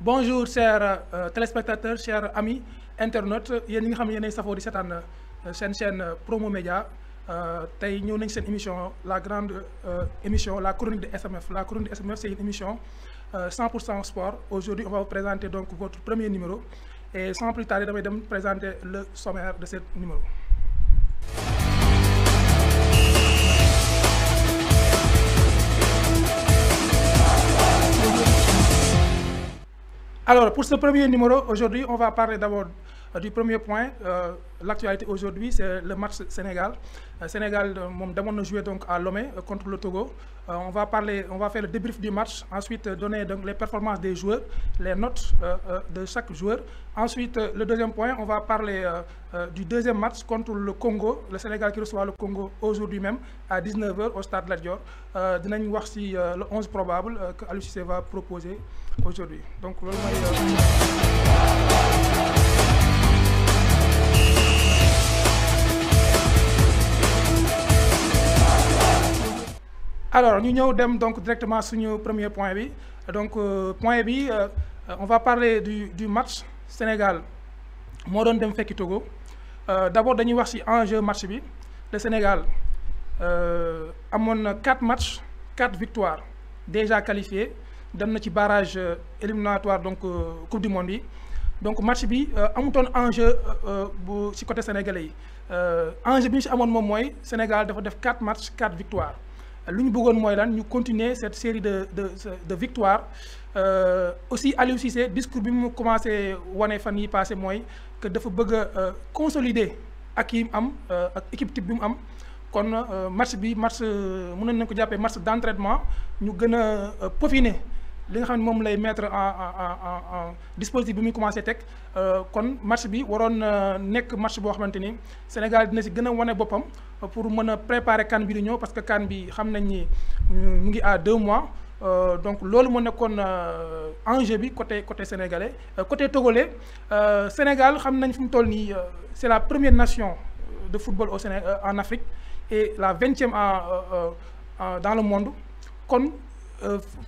Bonjour chers téléspectateurs, chers amis internautes yéen ñi nga xam ne yéenay safoo di seetaan seen chaîne Promo Média tey ñëw nañ seen émission la grande émission la chronique de SMF. La chronique de SMF c'est une émission 100% sport. Aujourd'hui on va vous présenter donc votre premier numéro et sans plus tarder damay dem présenter le sommaire de ce numéro. Alors, pour ce premier numéro, aujourd'hui, on va parler d'abord du premier point. L'actualité aujourd'hui, c'est le match Sénégal. Sénégal, demoon na jouer donc à Lomé contre le Togo. On va faire le débrief du match. Ensuite, donner donc les performances des joueurs, les notes de chaque joueur. Ensuite, le deuxième point, on va parler du deuxième match contre le Congo. Le Sénégal qui reçoit le Congo aujourd'hui même à 19h au stade Lat Dior. Dinañ wax ci le 11 probable que Aliou Cissé va proposer aujourd'hui. Donc loolu mooy alors ñu ñëw dem donc directement suñu premier point bi. Donc point bi on va parler du match Sénégal moo doon dem fekki Togo. D'abord dañuy wax ci enjeu match bi. Le Sénégal amoon na 4 matchs 4 victoires déjà qualifiés dem na ci barrage éliminatoire donc coupe du monde yi. Donc match bi amutoon enjeu bu ci côté sénégalais yi. Enjeu bi ñu ci amoon moom mooy Sénégal dafa def 4 matchs 4 victoires. Lu ñu bëggoon mooy lan ñu continuer cette série de victoires. Aussi Aliou Cissé discours bi mu commencé wane fan yi passé mooy que dafa bëgg a consolider ak yi mu am ak équipe type bi mu am. Kon match bi mën nañu ko jàppee match d'entraînement ñu gën a peaufiner li nga xam ne moom lay mettre en dispositif bi muy commencé teg. Kon match bi waroon nekk match boo xamante ni Sénégal dina ci gën a wane boppam pour mën a préparer CAN bi di ñëw parce que CAN bi xam nañ ni mu ngi à 2 mois. Donc loolu moo nekkoon enjeu bi côté sénégalais. Côté togolais Sénégal xam nañ fi mu toll nii c'est la première nation de football au Sénégal en Afrique et la 20e dans le monde. Kon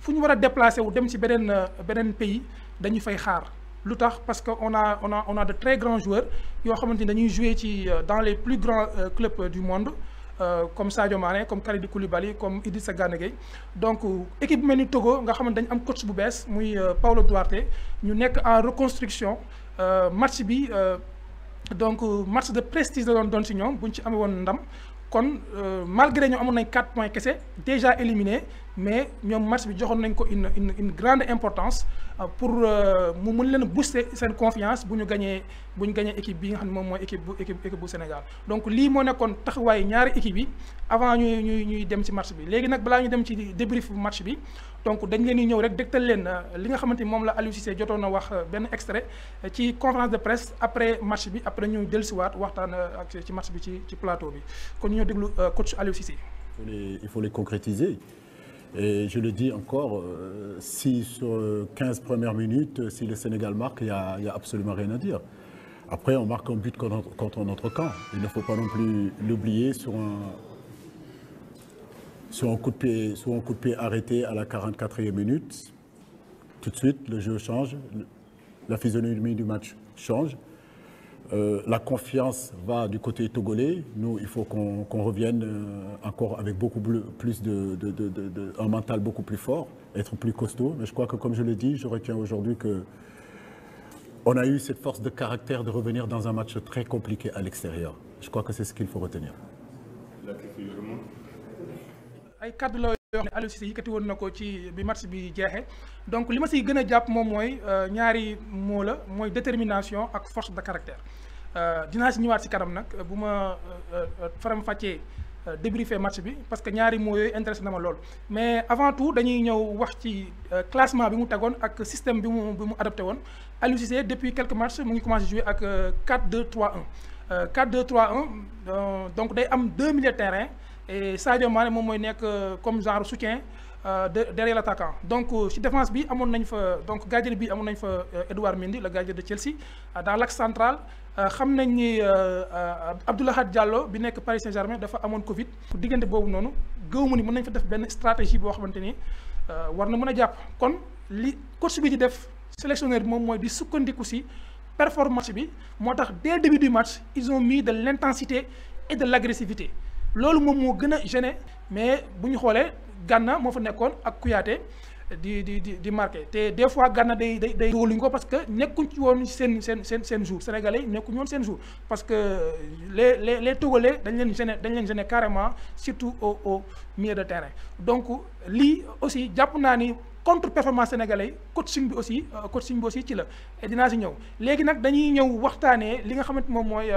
fu ñu war a déplacer wu dem ci beneen pays dañuy fay xaar. Lu tax parce que on a de très grands joueurs yoo xamante ni dañuy jouer ci dans les plus grands clubs du monde. Comme Sadio Mané comme Kalidou Koulibaly comme Idrissa Gana Gueye. Donc équipe bu mel ni Togo nga xamante dañu am coach bu bees muy Paulo Duarte ñu nekk en reconstruction. Match bi donc match de prestige la doon ci ñoom bu ñu ci amee woon ndam. Kon malgré ñoo amoon nañ 4 points kese déjà éliminés mais ñoom match bi joxoon nañ ko une grande importance pour mu mën leen booster seen confiance bu ñu gañee équipe bi nga xam ne moom mooy équipe bu Sénégal. Donc lii moo nekkoon taxawaayu ñaari équipe yi avant ñuy dem ci match bi. Léegi nag balaa ñu dem ci débrief bu match bi donc dañ leen di ñëw rek dégtal leen li nga xamante ni moom la Aliou Cissé jotoon na wax benn extrait ci conférence de presse après match bi après ñu dellusiwaat waxtaan ak ci match bi ci plateau bi. Kon ñu déglu coach Aliou Cissé. Il faut les concrétiser. Et je le dis encore, si sur 15 premières minutes, si le Sénégal marque, il y a absolument rien à dire. Après, on marque un but contre notre camp. Il ne faut pas non plus l'oublier sur un coup de pied arrêté à la 44e minute. Tout de suite, le jeu change, la physionomie du match change. La confiance va du côté togolais. Nous, il faut qu'on revienne encore avec beaucoup plus un mental beaucoup plus fort, être plus costaud. Mais je crois que, comme je l'ai dit, je retiens aujourd'hui qu'on a eu cette force de caractère de revenir dans un match très compliqué à l'extérieur. Je crois que c'est ce qu'il faut retenir. ay kàddu la yoo xam ne Aliou Cissé yëkkati woon na ko ci bi match bi jeexee donc li ma siy gën a jàpp moom mooy ñaari moo la mooy détermination ak force de caractère. Dinaa si ñëwaat si kanam nag bu ma faram-fàccee débriefer match bi parce que ñaari mots yooyu intéressé na ma lool. Mais avant tout dañuy ñëw wax ci classement bi mu tegoon ak système bi mu adopté woon. Aliou Cissé depuis quelques matchs mu ngi commencé jouer ak 4-2-3-1. 4-2-3-1 donc day am 2 milieux de terrain. Et Sadio Mané moom mooy nekk comme genre soutien derrière l'attaquant. Donc ci défense bi amoon nañ fa donc gardien bi amoon nañ fa Edouard Mendy le gardien de Chelsea. Dans l'axe central xam nañ ni Abdoulaye Diallo bi nekk Paris Saint-Germain dafa amoon Covid. Diggante boobu noonu gëwuma ni mën nañ fa def benn stratégie boo xamante ni war na mën a jàpp kon li coach bi di def sélectionneur bi moom mooy di sukkandiku ci performance bi moo tax dès le début du match ils ont mis de l'intensité et de l'agressivité loolu moom moo gën a gêné mais bu ñu xoolee Gana moo fa nekkoon ak Kouyaté di marqué te des fois Gana day dugaluñ ko parce que nekkuñ ci woon seen jour sénégalais yi nekkuñ woon seen jour parce que les Togolais dañ leen gêné carrément surtout au milieu de terrain donc lii aussi jàpp naa ni contre performance sénégalais yi coaching bi aussi ci la et dinaa si ñëw léegi nag dañuy ñëw waxtaanee li nga xamante moom mooy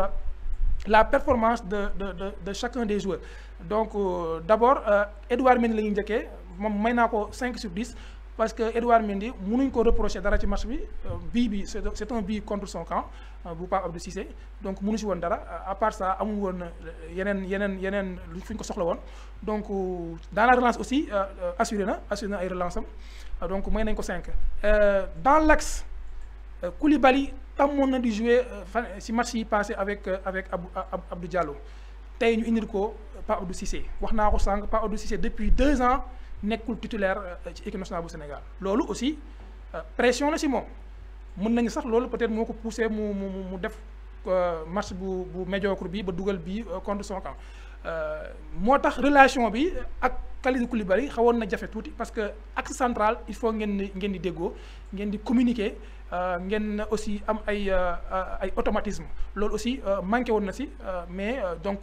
la performance de chacun des joueurs donc d'abord Edouard Mendy la ñuy njëkkee moom may naa ko 5 sur 10 parce que Edouard Mendy mënuñ ko reprocher dara ci match bi bii c'est un but contre son camp bu Pape Abdou Cissé donc mënu si woon dara à part ça amul woon yeneen fu ñu ko soxla woon donc dans la relance aussi assuré na ay relance am donc may nañ ko 5 dans l'axe Koulibaly tàmmoon na di jouer si match yi passé avec Abdou Diallo tey ñu indil ko Pape Abdou Cissé wax naa ko sànq Pape Abdou Cissé depuis 2 ans nekkul titulaire ci équipe nationale bu Sénégal loolu aussi pression la si moom mën nañu sax loolu peut-être moo ko poussé mu def match bu médiocre bi ba dugal bi contre son camp moo tax relation bi ak Kalidou Koulibaly xawoon na jafe tuuti parce que axe central il faut ngeen di déggoo ngeen di communiquer ngeen aussi am ay automatisme loolu aussi manqué woon na si mais donc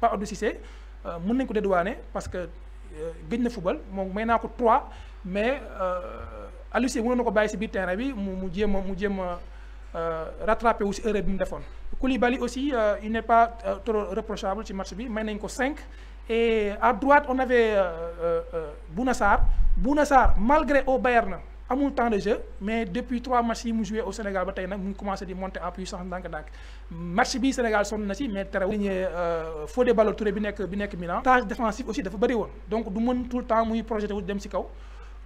Pape Abdou Cissé mën nañ ko dédouaner parce que gëj na football moom may naa ko 3 mais Aliou Cissé mënoon na ko bàyyi si biir terrain bi mu jéem a rattrapé wu si erreur bi mu defoon. Koulibaly aussi il n'est pas trop reprochable ci match bi may nañ ko 5 et à droite on avait Bouna Sarr malgré au Bayern amul temps de jeu mais depuis 3 matchs yi mu joué au Sénégal ba tey nag mu ngi commencé di monter en puissance ndànk-ndànk match bi Sénégal sonn na si mais terewul Fodé Ballo-Touré bi nekk Milan tâche défensive aussi dafa bëri woon donc du mën tout le temps muy projeté wu dem si kaw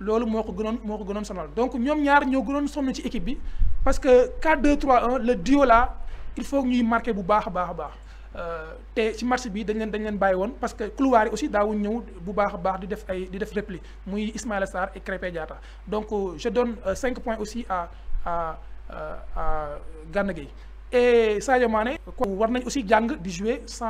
loolu moo ko gënoon sonal donc ñoom ñaar ñoo gënoon sonn ci équipe bi parce que 4-2-3-1 le duo là il faut ñuy marqué bu baax a baax te ci match bi dañ leen bàyyi woon parce que couloir yi aussi daawuñ ñëw bu baax a baax di def repli muy Ismaïla Sarr et Krépin Diatta donc je donne 5 points aussi à Gana Gueye et Sadio Mané war nañ aussi jàng di jouer sans